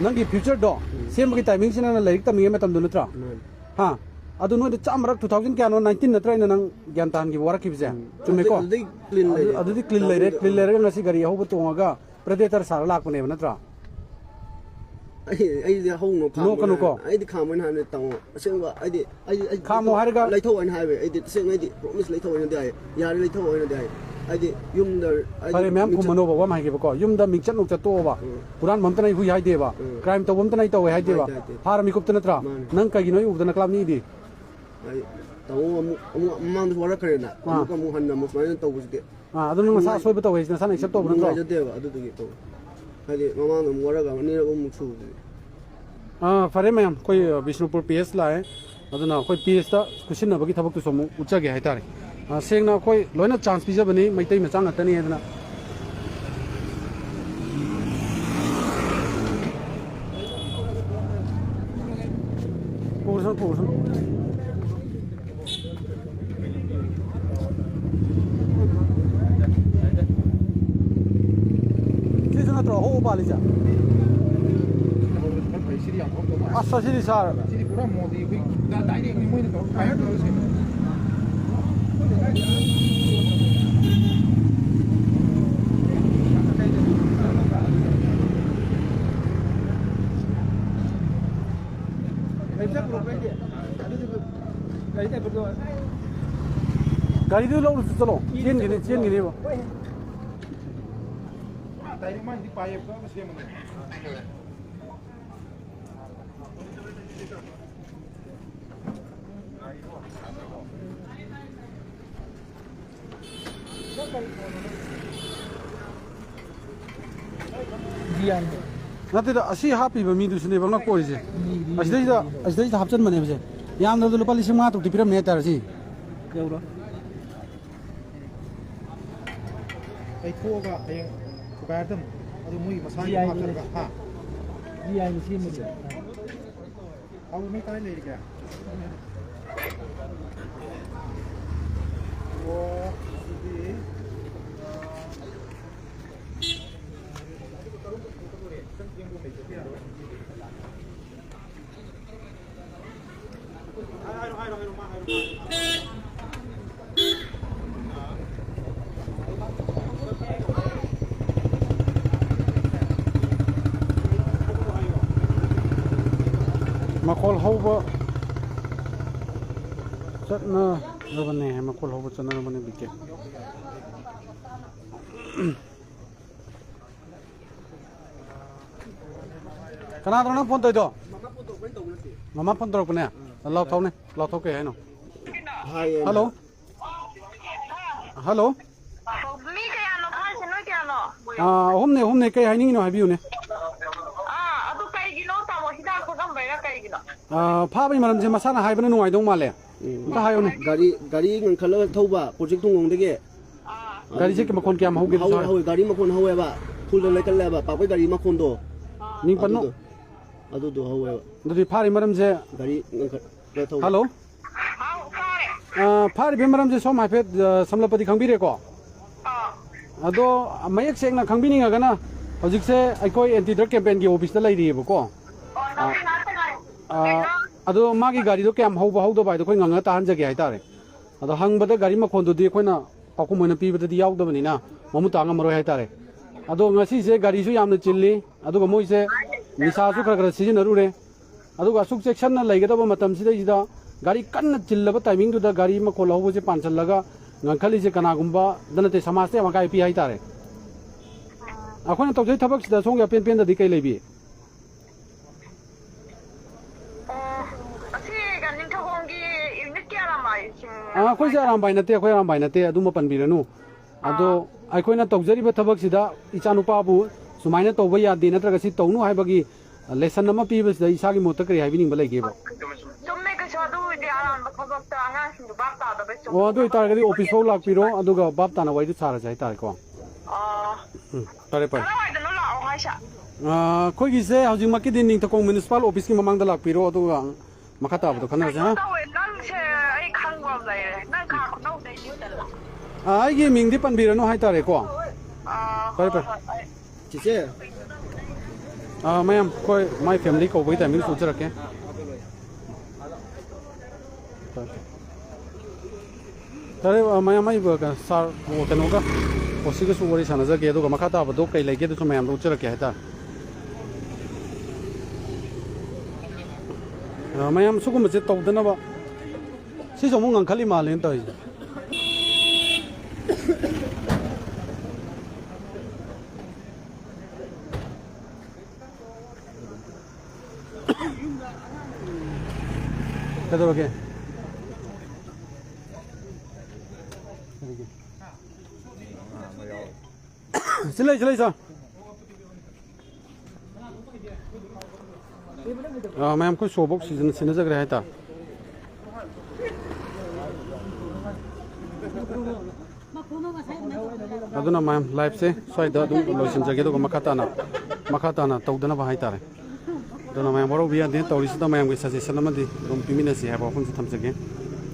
ꯅꯪꯒꯤ ꯐ꯭ꯌꯨꯆꯔꯗꯣ ꯎꯝ꯫ ꯁꯦꯝꯕꯒꯤ ꯇꯥꯏꯃꯤꯡꯁꯤꯅ ꯅꯪꯅ ꯂꯥꯏꯔꯤꯛ ꯇꯝꯃꯤꯉꯩ ꯃꯇꯝꯗꯨ ꯅꯠꯇ꯭ꯔꯥ? ꯃꯥꯅꯦ꯫ ꯍꯥ? ꯑꯗꯨ ꯅꯣꯏꯗ ꯆꯥꯝꯃꯔꯛ, two thousand ꯀꯌꯥꯅꯣ, nineteen ꯅꯠꯇ꯭ꯔꯥ, ꯑꯩꯅ ꯅꯪ ꯒ꯭ꯌꯥꯟ ꯇꯥꯍꯟꯈꯤꯕ ꯋꯥꯔꯛꯈꯤꯕꯁꯦ? ꯎꯝ꯫ ꯆꯨꯝꯃꯦꯀꯣ? ꯑꯗꯨꯗꯩ clean ꯑꯗꯨ-, ꯂꯩꯔꯦ꯫ ꯑꯗꯨꯗꯤ clean ꯂꯩꯔꯦ꯫ Clean ꯂꯩꯔꯒ ꯉꯁꯤ ꯒꯥꯔꯤ ꯑꯍꯧꯕ ꯇꯣꯡꯉꯒ Predator ꯁꯥꯔ ꯂꯥꯛꯄꯅꯦꯕ ꯅꯠꯇ꯭ꯔꯥ? ꯑꯩ, ꯑꯩꯗꯤ ꯍꯧꯅ ꯈꯥꯝꯃꯣ ꯅꯣꯛꯀꯅꯨꯀꯣ꯫ ꯍꯥꯏ-, ꯑꯩꯗꯤ ꯈꯥꯝꯃꯣꯏꯅ ꯍꯥꯏꯕꯅꯤ, ꯇꯥꯃꯣ꯫ ꯑꯁꯦꯡꯕ, ꯑꯩꯗꯤ, ꯑꯩꯗꯤ, ꯑꯩꯗꯤ ꯈꯥꯝꯃꯣ ꯍꯥꯏꯔꯒ ꯂꯩꯊꯧ ꯍꯥꯏꯅ ꯍꯥꯏꯕ꯫ ꯑꯩꯗꯤ ꯇꯁꯦꯡꯅ ꯑꯩꯗꯤ promise ꯂꯩꯊꯧ ꯍꯥꯏꯅꯗꯤ ꯍꯥꯏ꯫ ꯌꯥꯔꯦ, ꯂꯩꯊꯧ ꯍꯥꯏꯅꯗꯤ ꯍꯥꯏ꯫ ꯑꯩꯗꯤ ꯌꯨꯝꯗ, ꯑꯩꯗꯤ ꯐꯔꯦ, ꯃꯌꯥꯝ ꯃꯤꯡꯆꯠ- ꯈꯨꯝꯃꯅꯣꯕ, ꯋꯥ ꯑꯃ ꯍꯥꯏꯒꯦꯕꯀꯣ꯫ ꯌꯨꯝꯗ ꯃꯤꯡꯆꯠ ꯅꯨꯡꯆꯠ ꯇꯣꯛꯑꯣꯕ꯫ ꯎꯝ꯫ ꯍꯨꯔꯥꯟꯕ ꯑꯝꯇꯅ ꯑꯩ ꯍꯨꯏ ꯍꯥꯏꯗꯦꯕ꯫ ꯎꯝ꯫ Crime ꯇꯧꯕ ꯑꯝꯇꯅ ꯑꯩ ꯇꯧꯋꯦ ꯍꯥꯏꯗꯦꯕ꯫ ꯍꯥꯏꯗꯦ, ꯍꯥꯏꯗꯦ꯫ ꯐꯥꯔ ꯃꯤꯀꯨꯞꯇ ꯅꯠꯇ꯭ꯔꯥ? ꯃꯥꯅꯦ꯫ ꯅꯪ ꯀꯩꯒꯤꯅꯣ ꯑꯩ ꯎꯕꯗ ꯅꯀ꯭ꯂꯥꯞ ꯅꯤꯛꯏꯗꯤ? ꯑꯩ ꯇꯥꯃꯣ ꯑꯃꯨꯛ, ꯑꯃꯨꯛ ꯃꯃꯥꯡꯗꯁꯨ ꯋꯥꯔꯛꯈ꯭ꯔꯦꯅ꯫ ꯑꯥ꯫ ꯑꯃꯨꯛꯀ ꯑꯃꯨꯛ ꯍꯟꯅ ꯑꯃꯨꯛ ꯁꯨꯃꯥꯏꯅ ꯇꯧꯕꯁꯤꯗꯤ꯫ ꯑꯥ, ꯑꯗꯨ ꯅꯪ ꯅꯁꯥ ꯅꯨꯡꯉꯥꯏ-, ꯑꯁꯣꯏꯕ ꯇꯧꯋꯦ ꯍꯥꯏꯁꯦ ꯅꯁꯥꯅ accept ꯇꯧꯕ ꯅꯠꯇ꯭ꯔꯣ? ꯅꯨꯡꯉꯥꯏꯖꯗꯦꯕ ꯑꯗꯨꯗꯨꯒꯤ ꯇꯧꯕ꯫ ꯍꯥꯏꯗꯤ ꯃꯃꯥꯡꯗ ꯑꯃꯨꯛ ꯋꯥꯔꯒ ꯑꯅꯤꯔꯛ ꯑꯍꯨꯝꯃꯨꯛ ꯁꯨꯕꯗꯨꯗꯤ꯫ ꯑꯥ, ꯐꯔꯦ ꯃꯌꯥꯝ, ꯑꯩꯈꯣꯏ, ꯑ, ꯕꯤꯁꯅꯨꯄꯨꯔ P S ꯂꯥꯛꯑꯦ꯫ ꯑꯗꯨꯅ ꯑꯩꯈꯣꯏ P S ꯇ ꯀꯨꯠꯁꯤꯟꯅꯕꯒꯤ ꯊꯕꯛꯇꯨꯁꯨ ꯑꯃꯨꯛ ꯎꯠꯆꯒꯦ ꯍꯥꯏꯇꯥꯔꯦ꯫ ꯑ, ꯁꯦꯡꯅ ꯑꯩꯈꯣꯏ ꯂꯣꯏꯅ chance ꯄꯤꯖꯕꯅꯤ, ꯃꯩꯇꯩ ꯃꯆꯥ ꯉꯥꯛꯇꯅꯤ ꯍꯥꯏꯗꯅ꯫ ꯄꯨꯔꯁꯅꯨ, ꯄꯨꯔꯁꯅꯨ꯫ ꯁꯤꯁꯨ ꯅꯠꯇ꯭ꯔꯣ ꯑꯍꯧꯕ ꯄꯥꯜꯂꯤꯁꯦ? ꯑꯁ, ꯑꯁꯤꯗꯤ ꯁꯥꯔ꯫ ꯁꯤꯗꯤ ꯄꯨꯔꯥ ꯃꯣꯗꯤ ꯑꯩꯈꯣꯏ direct ꯃꯣꯏꯅ ꯇꯧꯔ fire ꯇꯧꯔ ꯁꯦꯝꯕ꯫ ꯒꯥꯔꯤꯗꯨ ꯂꯧꯔꯨꯁꯤ ꯆꯠꯂꯣ꯫ ꯆꯦꯟꯈꯤꯅꯤ, ꯆꯦꯟꯈꯤꯅꯤꯕ꯫ Direct ꯃꯥꯏꯗꯤ ꯄꯥꯏꯌꯦꯞ ꯀꯛꯑꯒ ꯁꯦꯝꯕꯅꯦ꯫ ꯅꯠꯇꯦꯗ, ꯑꯁꯤ ꯍꯥꯞꯄꯤꯕ ꯃꯤꯗꯨꯁꯨꯅꯦꯕ ꯉꯛꯄ ꯑꯣꯏꯔꯤꯁꯦ꯫ ꯑꯁꯤꯗꯩꯁꯤꯗ, ꯑꯁꯤꯗꯩꯁꯤꯗ ꯍꯥꯞꯆꯤꯟꯕꯅꯦꯕꯁꯦ꯫ ꯌꯥꯝꯗ꯭ꯔꯕꯗ ꯂꯨꯄꯥ ꯂꯤꯁꯤꯡ ꯃꯉꯥ ꯇꯔꯨꯛꯇꯤ ꯄꯤꯔꯝꯅꯤ ꯍꯥꯏꯇꯥꯔꯦ ꯁꯤ꯫ ꯌꯧꯔꯣ꯫ ꯇꯩꯊꯣꯛꯑꯒ ꯍꯌꯦꯡ ꯊꯨꯒꯥꯏꯔꯗꯝꯅꯤ꯫ ꯑꯗꯨ ꯃꯣꯏꯒꯤ ꯃꯁꯥꯒꯤ ꯖꯤ ꯑꯥꯏ ꯍꯥꯞꯆꯔꯒ, ꯍꯥ? ꯖꯤ ꯑꯥꯏꯅ ꯁꯦꯝꯕꯁꯦ꯫ ꯑꯥ꯫ ꯑꯥꯂꯨ ꯅꯣꯏ ꯀꯗꯥꯏ ꯂꯩꯔꯤꯒꯦ? ꯑꯣ, ꯑꯗꯨꯗꯤ ꯃꯈꯣꯜ ꯍꯧꯕ ꯆꯠꯅꯔꯕꯅꯦ, ꯃꯈꯣꯜ ꯍꯧꯕ ꯆꯠꯅꯔꯕꯅꯦ ꯕꯤ ꯀꯦ꯫ ꯀꯅꯥꯗꯅꯣ ꯅꯪ ꯐꯣꯟ ꯇꯧꯔꯤꯗꯣ? ꯃꯃꯥ ꯐꯣꯟ ꯇꯧꯔꯛꯄꯅꯦ꯫ ꯂꯥꯎꯊꯣꯛꯅꯦ, ꯂꯥꯎꯊꯣꯛ ꯀꯩ ꯍꯥꯏꯅꯣ? ꯍꯥꯏꯌꯦ꯫ ꯍꯜꯂꯣ꯫ ꯍꯜꯂꯣ꯫ ꯃꯤ ꯀꯌꯥꯅꯣ ꯐꯥꯔꯤꯁꯦ? ꯅꯣꯏ ꯀꯌꯥꯅꯣ? ꯑꯥ, ꯑꯍꯨꯝꯅꯦ, ꯑꯍꯨꯝꯅꯦ꯫ ꯀꯩ ꯍꯥꯏꯅꯤꯡꯉꯤꯅꯣ ꯍꯥꯏꯕꯤꯌꯨꯅꯦ꯫ ꯑꯥ, ꯑꯗꯨ ꯀꯩꯒꯤꯅꯣ ꯇꯥꯃꯣ? ꯍꯤꯗꯥꯛ ꯊꯣꯛꯑꯝꯕꯩꯔꯥ ꯀꯩꯒꯤꯅꯣ? ꯑꯥ, ꯐꯥꯕꯒꯤ ꯃꯔꯝꯁꯦ ꯃꯁꯥꯅ ꯍꯥꯏꯕꯅ ꯅꯨꯡꯉꯥꯏꯗꯧ ꯃꯥꯜꯂꯦ꯫ ꯎꯝ꯫ ꯑꯝꯇ ꯍꯥꯏꯌꯨꯅꯦ꯫ ꯒꯥꯔꯤ, ꯒꯥꯔꯤ ꯉꯟꯈꯠꯂꯒ ꯊꯧꯕ ꯄ꯭ꯔꯣꯖꯦꯛ ꯊꯣꯡꯈꯣꯡꯗꯒꯤ꯫ ꯑꯥ꯫ ꯒꯥꯔꯤꯁꯦ ꯃꯈꯣꯟ ꯀꯌꯥꯝ ꯍꯧꯒꯦ? ꯍꯧꯋꯦ, ꯁꯥꯔ? ꯍꯧꯋꯦ꯫ ꯒꯥꯔꯤ ꯃꯈꯣꯟ ꯍꯧꯋꯦꯕ꯫ ꯐꯨꯜꯗ ꯂꯩꯈꯠꯂꯦꯕ꯫ ꯄꯥꯛꯄꯩ ꯒꯥꯔꯤ ꯃꯈꯣꯟꯗꯣ꯫ ꯃꯤꯡ ꯄꯟꯅꯣ꯫ ꯑꯗꯨꯗꯣ, ꯑꯗꯨꯗꯣ ꯍꯧꯋꯦꯕ꯫ ꯑꯗꯨꯗꯤ ꯐꯥꯔꯤ ꯃꯔꯝꯁꯦ ꯒꯥꯔꯤ ꯉꯟꯈꯠꯂꯒ ꯊꯧꯕ꯫ ꯍꯜꯂꯣ꯫ ꯍꯥꯎ, ꯇꯥꯔꯦ꯫ ꯑ, ꯐꯥꯔꯤꯕ ꯃꯔꯝꯁꯦ ꯁꯣꯝ ꯍꯥꯏꯐꯦꯠ, ꯑ, ꯁꯝꯂꯞꯄꯗꯤ ꯈꯪꯕꯤꯔꯦꯀꯣ? ꯑꯥ꯫ ꯑꯗꯣ ꯃꯌꯦꯛ ꯁꯦꯡꯅ ꯈꯪꯕꯤꯅꯤꯡꯉꯒꯅ ꯍꯧꯖꯤꯛꯁꯦ ꯑꯩꯈꯣꯏ ꯑꯦꯟꯇꯤ ꯗ꯭ꯔꯒ ꯀꯦꯝꯄꯦꯟꯒꯤ ꯑꯣꯐꯤꯁꯇ ꯂꯩꯔꯤꯑꯕꯀꯣ꯫ ꯑꯣ, ꯑ, ꯅꯪ ꯉꯥꯛꯇ ꯉꯥꯏꯌꯨ꯫ ꯑ, ꯀꯩꯅꯣ? ꯑꯗꯣ ꯃꯥꯒꯤ ꯒꯥꯔꯤꯗꯣ ꯀꯌꯥꯝ ꯍꯧꯕ ꯍꯧꯗꯕ ꯍꯥꯏꯗꯣ ꯑꯩꯈꯣꯏ ꯉꯪꯉ ꯇꯥꯍꯟꯖꯒꯦ ꯍꯥꯏꯇꯥꯔꯦ꯫ ꯑꯗꯣ ꯍꯪꯕꯗ ꯒꯥꯔꯤ ꯃꯈꯣꯟꯗꯨꯗꯤ ꯑꯩꯈꯣꯏꯅ ꯄꯥꯎꯈꯨꯝ ꯑꯣꯏꯅ ꯄꯤꯕꯗꯗꯤ ꯌꯥꯎꯗꯕꯅꯤꯅ ꯃꯃꯨꯠ ꯇꯥ ꯉꯝꯃꯔꯣꯏ ꯍꯥꯏꯇꯥꯔꯦ꯫ ꯑꯗꯣ ꯉꯁꯤꯁꯦ ꯒꯥꯔꯤꯁꯨ ꯌꯥꯝꯅ ꯆꯤꯜꯂꯤ, ꯑꯗꯨꯒ ꯃꯣꯏꯁꯦ ꯅꯤꯁꯥꯁꯨ ꯈꯔ ꯈꯔ ꯁꯤꯖꯤꯟꯅꯔꯨꯔꯦ꯫ ꯑꯗꯨꯒ ꯑꯁꯨꯛ ꯆꯦꯛꯁꯤꯟꯅ ꯂꯩꯒꯗꯕ ꯃꯇꯝꯁꯤꯗꯩꯁꯤꯗ ꯒꯥꯔꯤ ꯀꯟꯅ ꯆꯤꯜꯂꯕ ꯇꯥꯏꯃꯤꯡꯗꯨꯗ ꯒꯥꯔꯤ ꯃꯈꯣꯜ ꯍꯧꯕꯁꯦ ꯄꯥꯟꯁꯤꯜꯂꯒ ꯉꯥꯡꯈꯠꯂꯤꯁꯦ ꯀꯅꯥꯒꯨꯝꯕꯗ ꯅꯠꯇꯦ, ꯁꯃꯥꯖꯇ ꯌꯥꯝ ꯑꯀꯥꯏꯕ ꯄꯤ ꯍꯥꯏꯇꯥꯔꯦ꯫ ꯑꯩꯈꯣꯏꯅ ꯇꯧꯖꯔꯤ ꯊꯕꯛꯁꯤꯗ ꯁꯣꯝꯒꯤ ꯑꯄꯦꯟ ꯄꯦꯟꯗꯗꯤ ꯀꯩ ꯂꯩꯕꯤ? ꯑꯣ, ꯑꯁꯤ ꯅꯤꯡꯊꯧꯈꯣꯡꯒꯤ ꯌꯨꯅꯤꯠꯀꯤ ꯑꯔꯥꯝꯕꯥꯏꯁꯤꯡ ꯑꯥ, ꯑꯩꯈꯣꯏꯁꯦ ꯑꯔꯥꯝꯕꯥꯏ ꯅꯠꯇꯦ, ꯑꯩꯈꯣꯏ ꯑꯔꯥꯝꯕꯥꯏ ꯅꯠꯇꯦ, ꯑꯗꯨꯃ ꯄꯟꯕꯤꯔꯅꯨ꯫ ꯑꯗꯣ ꯑꯥ꯫ ꯑꯩꯈꯣꯏꯅ ꯇꯧꯖꯔꯤꯕ ꯊꯕꯛꯁꯤꯗ ꯏꯆꯥꯅꯨꯄꯥꯕꯨ ꯁꯨꯃꯥꯏꯅ ꯇꯧꯕ ꯌꯥꯗꯦ ꯅꯠꯇ꯭ꯔꯒ ꯁꯤ ꯇꯧꯅꯨ ꯍꯥꯏꯕꯒꯤ ꯂꯦꯁꯟ ꯑꯃ ꯄꯤꯕꯁꯤꯗ ꯏꯁꯥꯒꯤ ꯃꯣꯠꯇ ꯀꯔꯤ ꯍꯥꯏꯕꯤꯅꯤꯡꯕ ꯂꯩꯒꯦꯕ? ꯆꯨꯝꯃꯦ, ꯀꯩꯁꯨ ꯑꯗꯨꯒꯤꯗꯤ ꯑꯔꯥꯟꯕ ꯊꯕꯛꯇ ꯑꯉꯥꯡꯁꯤꯡꯗꯨ ꯚꯥꯞ ꯇꯥꯗꯕꯩ ꯆꯨꯝꯃꯦ꯫ ꯑꯣ, ꯑꯗꯨ ꯑꯣꯏꯇꯥꯔꯒꯗꯤ ꯑꯣꯐꯤꯁ ꯐꯥꯎ ꯂꯥꯛꯄꯤꯔꯣ, ꯑꯗꯨꯒ ꯚꯥꯞ ꯇꯥꯅ ꯋꯥꯔꯤꯗꯨ ꯁꯥꯔꯁꯦ ꯍꯥꯏꯇꯥꯔꯦꯀꯣ꯫ ꯑꯣ꯫ ꯎꯝ, ꯐꯔꯦ, ꯐꯔꯦ꯫ ꯀꯗꯥꯏꯋꯥꯏꯗꯅꯣ ꯂꯥꯛꯑꯣ ꯍꯥꯏꯁꯦ? ꯑꯥ, ꯑꯩꯈꯣꯏꯒꯤꯁꯦ ꯍꯧꯖꯤꯛꯃꯛꯀꯤꯗꯤ ꯅꯤꯡꯊꯧꯈꯣꯡ ꯃ꯭ꯌꯨꯅꯤꯁꯤꯄꯥꯜ ꯑꯣꯐꯤꯁꯀꯤ ꯃꯃꯥꯡꯗ ꯂꯥꯛꯄꯤꯔꯣ, ꯑꯗꯨꯒ ꯃꯈꯥ ꯇꯥꯕꯗꯣ ꯈꯟꯅꯔꯁꯦ, ꯀꯩꯅꯣ ꯍꯥ? ꯇꯧꯋꯦ, ꯅꯪꯁꯦ ꯑꯩ ꯈꯪꯕ ꯑꯃ ꯂꯩꯔꯦ꯫ ꯅꯪ ꯈꯥ ꯈꯨꯅꯧꯗꯩꯅꯤ꯫ ꯑꯥ, ꯑꯩꯒꯤ ꯃꯤꯡꯗꯤ ꯄꯟꯕꯤꯔꯅꯨ ꯍꯥꯏꯇꯥꯔꯦꯀꯣ꯫ ꯑꯥ, ꯐꯔꯦ, ꯍꯣꯏ, ꯐꯔꯦ꯫ ꯍꯣꯏ, ꯍꯣꯏ꯫ ꯆꯤꯆꯦ꯫ ꯑꯥ, ꯃꯌꯥꯝ, ꯑꯩꯈꯣꯏ ꯃꯥꯏ ꯐꯦꯃꯤꯂꯤ ꯀꯧꯕꯒꯤ ꯇꯥꯏꯃꯤꯡꯁꯨ ꯎꯠꯆꯔꯛꯀꯦ꯫ ꯐꯔꯦ, ꯑꯥ, ꯃꯌꯥꯝ, ꯑꯩ, ꯑꯥ, ꯀꯩꯅꯣ, ꯁꯥꯔ, ꯑꯣ, ꯀꯩꯅꯣꯒ, ꯑꯣ ꯁꯤꯒꯁꯨ ꯋꯥꯔꯤ ꯁꯥꯟꯅꯖꯒꯦ, ꯑꯗꯨꯒ ꯃꯈꯥ ꯇꯥꯕꯗꯣ ꯀꯩ ꯂꯩꯒꯦ ꯑꯗꯨꯁꯨ ꯃꯌꯥꯝꯗ ꯎꯠꯆꯔꯛꯀꯦ ꯍꯥꯏꯇꯥꯔꯦ꯫ ꯑ, ꯃꯌꯥꯝ ꯁꯤꯒꯨꯝꯕꯁꯦ ꯇꯧꯗꯅꯕ꯫ ꯁꯤꯁꯨ ꯑꯃꯨꯛ ꯉꯟꯈꯠꯂꯤ ꯃꯥꯜꯂꯦꯅ ꯇꯧꯔꯤꯁꯦ꯫ ꯀꯩꯗꯧꯔꯒꯦ? ꯁꯤ ꯂꯩ, ꯁꯤ ꯂꯩ, ꯁꯥꯔ꯫ ꯑꯥ, ꯃꯌꯥꯝ, ꯑꯩꯈꯣꯏ ꯁꯣꯕꯣꯛ ꯁꯤꯖꯟ ꯁꯤꯟꯅꯖꯈ꯭ꯔꯦ ꯍꯥꯏꯇꯥꯔꯦ꯫ ꯑꯗꯨꯅ ꯃꯌꯥꯝ, ꯂꯥꯏꯐꯁꯦ ꯁ꯭ꯋꯥꯏꯗ ꯑꯗꯨꯝ ꯂꯣꯏꯁꯤꯟꯖꯒꯦ, ꯑꯗꯨꯒ ꯃꯈꯥ ꯇꯥꯅ, ꯃꯈꯥ ꯇꯥꯅ ꯇꯧꯗꯅꯕ ꯍꯥꯏꯇꯥꯔꯦ꯫ ꯑꯗꯨꯅ ꯃꯌꯥꯝ ꯋꯥꯔꯧꯕ ꯌꯥꯗꯦ, ꯇꯧꯔꯤꯁꯤꯗ ꯃꯌꯥꯝꯒꯤ ꯁꯖꯦꯁꯟ ꯑꯃꯗꯤ ꯑꯗꯨꯝ ꯄꯤꯃꯤꯟꯅꯁꯤ ꯍꯥꯏꯕ ꯋꯥꯐꯝꯁꯤ ꯊꯝꯖꯒꯦ꯫